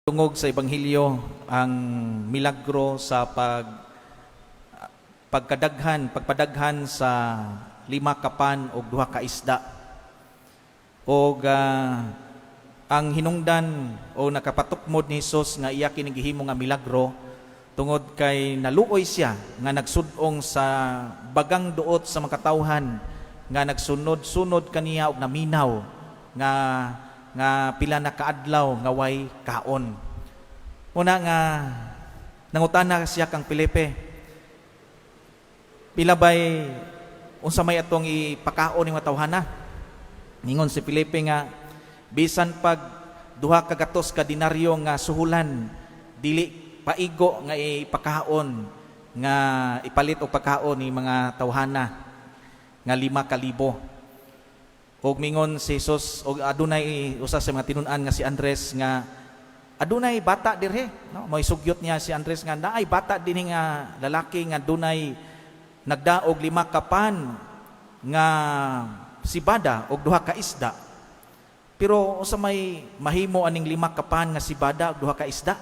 Tungog sa Ebanghelyo ang milagro sa pagkadaghan, pagpadaghan sa lima ka pan og duha ka isda. Og ang hinungdan o nakapatukmod ni Hesus nga iya kini gihimo nga milagro tungod kay naluoy siya nga nagsud-ong sa bagang duot sa mga katawhan nga nagsunod-sunod kaniya og naminaw nga pila na kaadlaw nga way kaon. Una nga nangutana siya kang Felipe, "Pila bay, unsa may atong ipakaon ning mga tawhana?" Ningon si Felipe nga bisan pag 200 ka denaryo nga suhulan, dili paigo nga ipakaon, nga ipalit og pagkaon ni mga tawhana nga 5,000. Og mingon si Jesus, og adunay usa sa mga tinun-an nga si Andres nga adunay bata dirhe, no? Mo'y sugyot niya si Andres nga naay bata dinhi nga lalaki nga dunay nagdaog lima ka pan nga sibada og duha ka isda. Pero unsa may mahimo aning lima ka pan nga sibada og duha ka isda?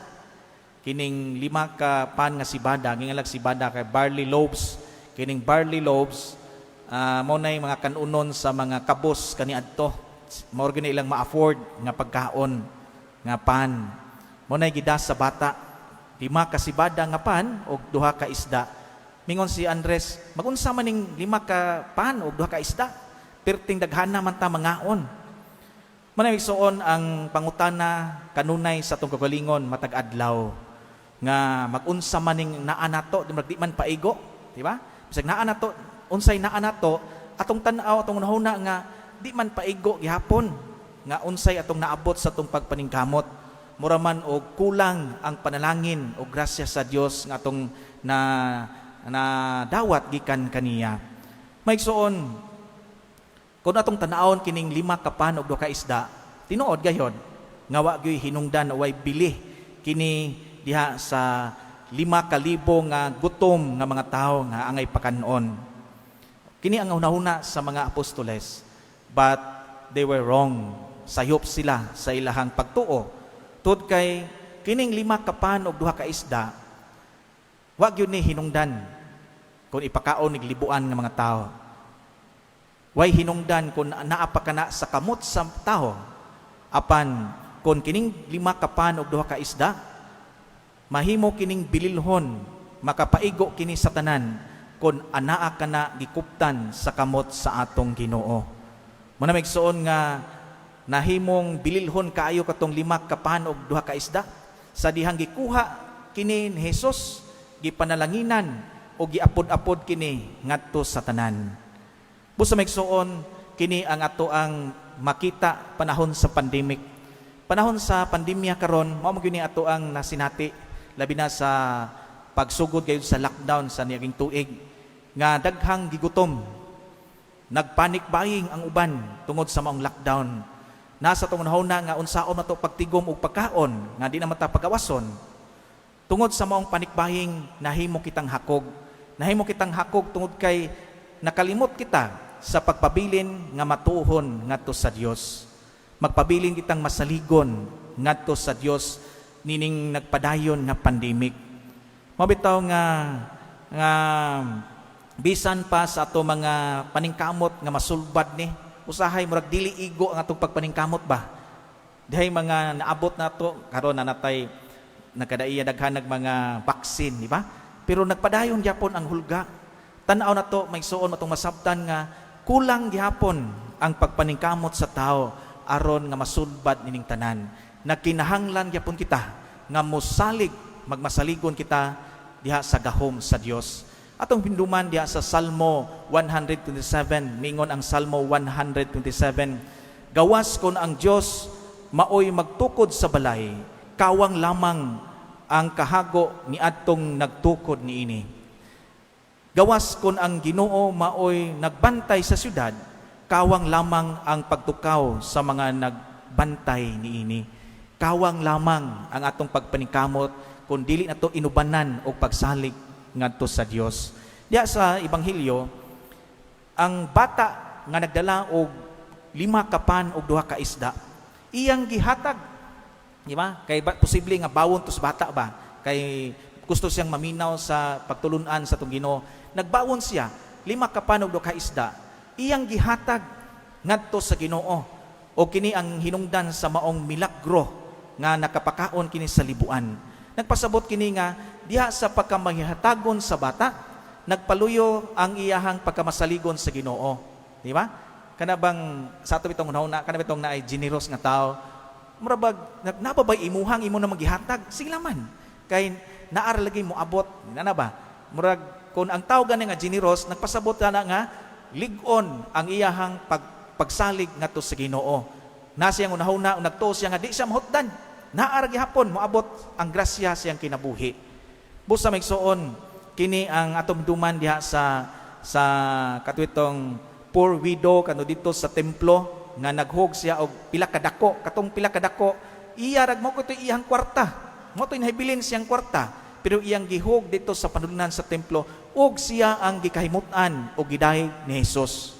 Kining lima ka pan nga sibada, gingalag sibada kay barley loaves. Kining barley loaves, mao nay mga kanunon sa mga kabos kaniadto. Mao gyud ilang ma-afford nga pagkaon nga pan. Mao nay gidas sa bata, lima ka sibada nga pan og duha ka isda. Mingon si Andres, "Magunsa man ning lima ka pan og duha ka isda? Perting daghana man ta mangaon." Manay igsuon, ang pangutana kanunay sa atong kagalingon matag adlaw nga magunsa man ning naa nato, di man paigo, di ba? Bisag naa nato, unsay naa nato, atong tan-aw, atong nahuna nga di man paigo gihapon nga unsay atong naabot sa atong pagpaningkamot. Mura man og kulang ang panalangin o grasya sa Dios nga atong na na dawat gikan kaniya. Maigsuon, kung atong tanawon kining lima ka pan og duha ka isda, tinuod gayod nga wa gyoy hinungdan o way bili kini diha sa 5,000 nga gutom nga mga tawo nga angay pakanon. Kini ang hunahuna sa mga apostoles, but they were wrong. Sayop sila sa ilahang pagtuo. Tud kay kining lima ka pan og duha ka isda, wa gyud ni hinungdan kung ipakaon nig libuan nga mga tao. Way hinungdan kung naa pa kana sa kamot sa tao. Apan kung kining lima ka pan og duha ka isda, mahimo kining bililhon, makapaigo kini sa tanan kung anaa kana gikuptan sa kamot sa atong Ginoo. Muna, maigsuon, nga nahimong bililhon kaayo katong lima ka pan og duha ka isda sa dihang gikuha kini ni Jesus, gipanalanginan o giapod-apod kini ngadto sa tanan. Busa, maigsuon, kini ang ato ang makita panahon sa pandemic. Panahon sa pandemya karon, mao man gyud ni ato ang nasinati, labi na sa pagsugod gayud sa lockdown sa niaging tuig nga daghang gigutom. Nagpanic buying ang uban tungod sa maong lockdown. Nasa tong na nga unsaon na to pagtigom og pagkaon nga di na mata pagawason. Tungod sa maong panic buying, nahimo kitang hakog. Nahimo kitang hakog tungod kay nakalimot kita sa pagpabilin nga matuhon ngadto sa Dios. Magpabilin kitang masaligon ngadto sa Dios nining nagpadayon nga pandemic. Mabitaw nga nga bisan pa sa ato mga paningkamot nga masulbad ni, usahay murag dili igo ang atong pagpaningkamot ba. Dihay mga naabot nato karon na natay nagkadaiya daghan nag mga vaccine, di ba? Pero nagpadayon gyapon ang hulga. Tan-aw nato, maigsuon, atong masabtan nga kulang gihapon ang pagpaningkamot sa tao aron nga masulbad nining tanan. Nagkinahanglan gyapon kita nga mosalig, magmasaligon kita diha sa gahom sa Dios. Atong pinduman diha sa Salmo 127, mingon ang Salmo 127, "Gawas kon ang Dios maoy magtukod sa balay, kawang lamang ang kahago ni adtong nagtukod niini. Gawas kon ang Ginoo maoy nagbantay sa syudad, kawang lamang ang pagtukaw sa mga nagbantay niini." Kawang lamang ang atong pagpaningkamot kung dili nato inubanan og pagsalig ngadto sa Dios. Diya sa Ebanghelyo, ang bata nga nagdala og lima ka pan og duha ka isda, iyang gihatag. Di ba? Kay ba, posible nga bawon to sa bata ba? Kay gusto siyang maminaw sa pagtulunan sa atong Ginoo. Nagbawon siya, 5 ka pan ug 2 ka isda. Iyang gihatag ngadto sa Ginoo. O kini ang hinungdan sa maong milagro nga nakapakaon kini sa libuan. Nagpasabot kini nga diha sa pagkamahihatagon sa bata, nagpaluyo ang iyahang pagkamasaligon sa Ginoo. Di ba? Kana bang sa ato bitong hunahuna, kana bitong naay generous nga tao, mura bag nababay imuhang imo na magihatag, sige laman. Kay naa ra lagi mo abot, na ba? Murag kung ang tao gani nga generous, nagpasabot na nga lig-on ang iyahang pagsalig ngadto sa Ginoo. Na siyang unahuna, nagtuo siya nga di siya mahutdan. Naa ra gihapon moabot ang grasya siyang kinabuhi. Busa, mga igsoon, kini ang atong duman diha sa katwitong poor widow kano dito sa templo nga naghog siya og pila kadako. Katong pila kadako, iya rag mo ko iyang kwarta, mo to nahibilin siyang kwarta, pero iyang gihog dito sa panulungan sa templo ug siya ang gikahimut-an og gidayeg ni Jesus.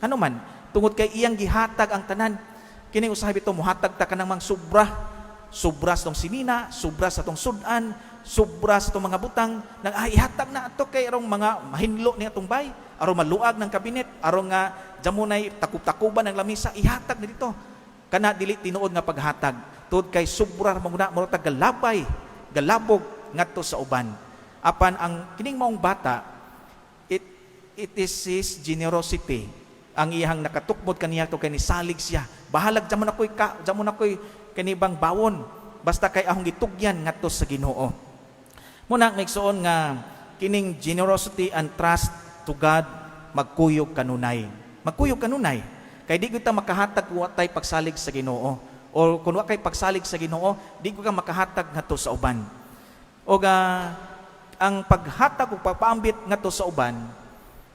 Ano man tungod kay iyang gihatag ang tanan. Kini usahay bitaw muhatag ta kanang mang sobra, sobra sa tong sinina, sobra sa tong sudan, sobra sa tong mga butang nang ay ihatag na ato kay arong mga mahinlo ni atong bay, aron maluag ng kabinet, aron nga jamunay takub-takuban ang lamisa, ihatag na dito. Kana dili tinuod nga paghatag tungod kay sobra mo na, mura galabay, galabog ngadto sa uban. Apan ang kining maong bata, it is his generosity ang iyang nakatukmod kaniya to kay nisalig siya. Bahalag jamon ako'y kanibang bawon, basta kay ahong gitugyan ngadto sa Ginoo. Muna, mga igsoon, nga kining generosity and trust to God magkuyog kanunay. Magkuyog kanunay. Kay di kita makahatag kung wa tay pagsalig sa Ginoo. O kung wa kay pagsalig sa Ginoo, di ko ka makahatag ngadto sa uban. O ga ang paghatag ug pagpaambit ngadto sa uban,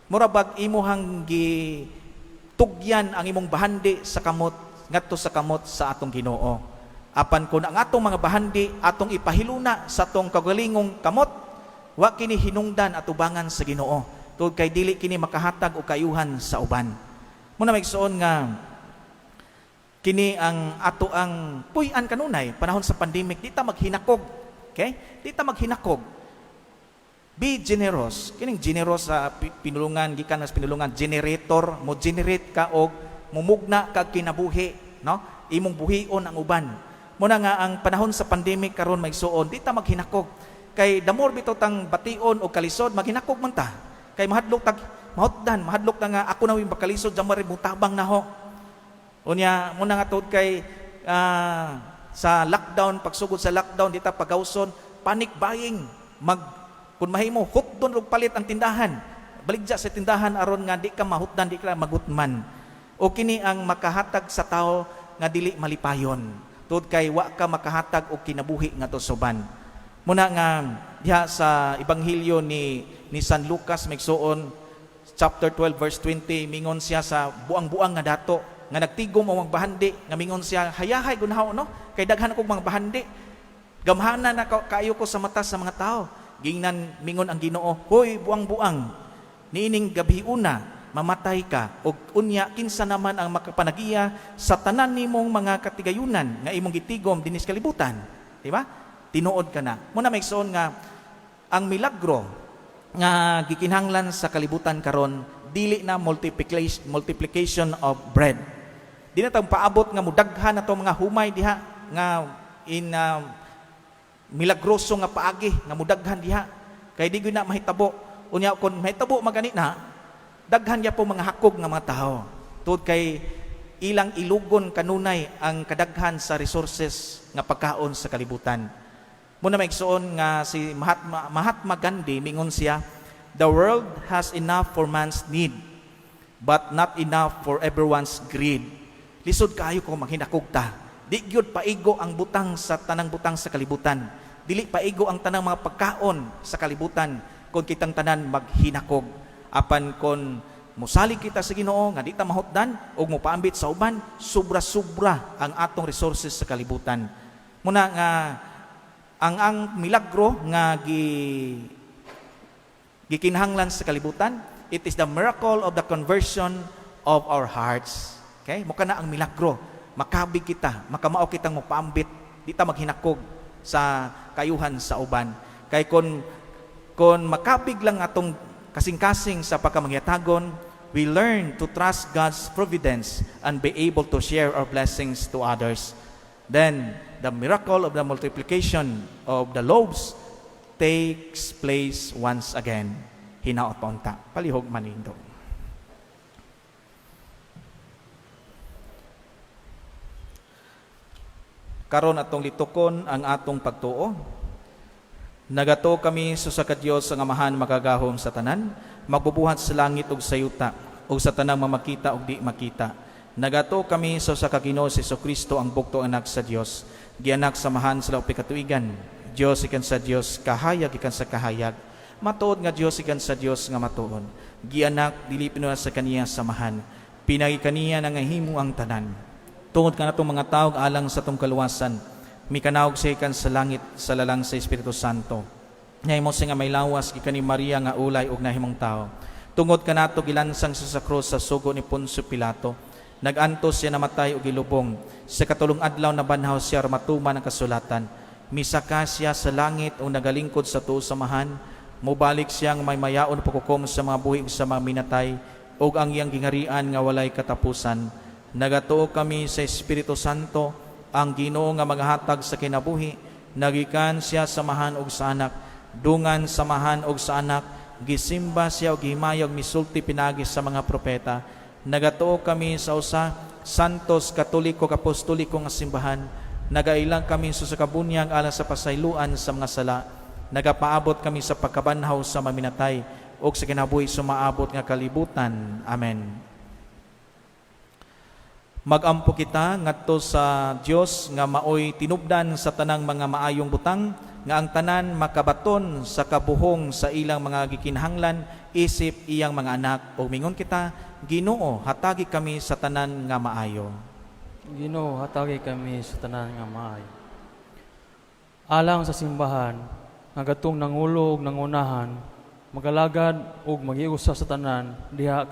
mura bag imuhang gi tugyan ang imong bahandi sa kamot ngadto sa kamot sa atong Ginoo. Apan kung ang atong mga bahandi atong ipahiluna sa atong kagalingong kamot, wa kini hinungdan atubangan sa Ginoo. Tungod kay dili kini makahatag og kayuhan sa uban. Muna, mga igsoon, nga kini ang ato ang puy-an kanunay panahon sa pandemic, di ta maghinakog. Okay? Di ta maghinakog. Be generous. Kining generous sa pinulungan, gikan sa pinulungan generator, mo generate ka og mumugna kag kinabuhi, no? Imong buhion ang uban. Muna nga ang panahon sa pandemic karon, mga igsoon, di ta maghinakog. Kay the more bitaw tang bation og kalisod, maghinakog man ta. Kay mahadlok tag mahutdan, mahadlok ta nga ako na yung bakalisod, dyan rin mutabang na ho. Unya, muna nga tuod kay sa lockdown, pagsugod sa lockdown, di ta pagawson, panic buying, mag kung mahimo, hutdon og palit ang tindahan. Baligya sa tindahan aron nga di ka mahutdan, di ka magutman. O kini ang makahatag sa tao nga dili malipayon. Tuod kay wa ka makahatag og kinabuhi nga uban. Muna nga diha sa ebanghelyo ni San Lucas, mga igsoon, chapter 12 verse 20, mingon siya sa buang-buang nga dato nga nagtigom ang mga bahandi, nga mingon siya, "Hayahay gunhaw no kay daghan akong mga bahandi, gamhana na kaayo ko sa mata sa mga tao." Gingnan, mingon ang Ginoo, "Hoy buang-buang, niining gabi una mamatay ka, ug unya kinsa naman ang makapanagiya sa tanan nimong mga katigayunan nga imong gitigom dinhi sa kalibutan?" Di ba? Tinuod ka na. Muna, mga igsoon, nga ang milagro nga gikinahanglan sa kalibutan karon dili na multiplication of bread. Di na tang paabot nga mudaghan na to mga humay diha nga in milagroso nga paagi nga mudaghan diha, kay di gyud na mahitabo. Unya kon mahitabo magani na, daghan po mga hakog nga mga tao tungod kay ilang ilugon kanunay ang kadaghan sa resources nga pagkaon sa kalibutan. Muna, mga igsoon, nga si Mahatma Gandhi, mingon siya, "The world has enough for man's need, but not enough for everyone's greed." Lisod kaayo kung maghinakog ta. Di gyud paigo ang butang sa tanang butang sa kalibutan. Dili paigo ang tanang mga pagkaon sa kalibutan kung kitang tanan maghinakog. Apan kon musalig kita sa Ginoo nga di ta mahutdan ug mopaambit sa uban, sobra-sobra ang atong resources sa kalibutan. Muna nga ang milagro nga gikinahanglan sa kalibutan, it is the miracle of the conversion of our hearts. Okay? Mao kana ang milagro. Makabig kita, makamao kitang mopaambit Di ta maghinakog sa kayuhan sa uban. Kay kon makabig lang atong kasing-kasing sa pagkamanghiyatagon, we learn to trust God's providence and be able to share our blessings to others. Then, the miracle of the multiplication of the loaves takes place once again. Hinaot pa unta. Palihog manindog. Karon atong litukon ang atong pagtuo. Nagatuo kami sa usa ka Dios, ang Amahan makagagahom sa tanan, magbubuhat sa langit ug sa yuta, ug sa tanang mamakita ug di makita. Nagatuo kami sa usa ka Ginoo, si Kristo, ang bugtong Anak sa Dios, gianak sa Amahan sa laupay katuigan, Dios gikan sa Dios, kahayag gikan sa kahayag, matuod nga Dios gikan sa Dios nga matuod. Gianak, dili pinuha sa kaniya samahan. Pinagi kaniya nangahimo ang tanan. Tungod kanatong mga tawo alang sa atong kaluwasan, mikanaog siya gikan sa langit sa lalang sa Espiritu Santo. Nahimo siya nga may lawas gikan ni Maria nga ulay ug nahimong tao. Tungod kanato gilansang siya sa krus sa sugo ni Poncio Pilato. Nagantos siya, namatay ug gilubong. Sa katulong adlaw nabanhaw siya matuman ang kasulatan. Misaka siya sa langit ug nagalingkod sa tuo sa Amahan. Mubalik siyang may mayaon paghukom sa mga buhi ug sa mga minatay ug ang iyang giharian nga walay katapusan. Nagatuo kami sa Espiritu Santo, ang Ginoo nga magahatag sa kinabuhi. Nagikan siya sa Amahan ug sa Anak. Dungan sa Amahan ug sa Anak, gisimba siya ug gihimaya ug misulti pinaagi sa mga propeta. Nagatuo kami sa usa santos, katoliko, apostoliko nga simbahan. Nagailang kami sa kabunyag alang sa pasayloan sa mga sala. Nagapaabot kami sa pagkabanhaw sa maminatay ug sa kinabuhi sumaabot nga kalibutan. Amen. Magampo kita ngadto sa Dios nga maoy tinubdan sa tanang mga maayong butang, nga ang tanan makabaton sa kabuhong sa ilang mga gikinahanglan isip iyang mga anak, ug mingon kita, Ginoo, hatagi kami sa tanan nga maayo. Ginoo, hatagi kami sa tanan nga maayo. Alang sa simbahan, nga gatong nangulo ug nangunahan, magalagad ug magiusa sa tanan diha.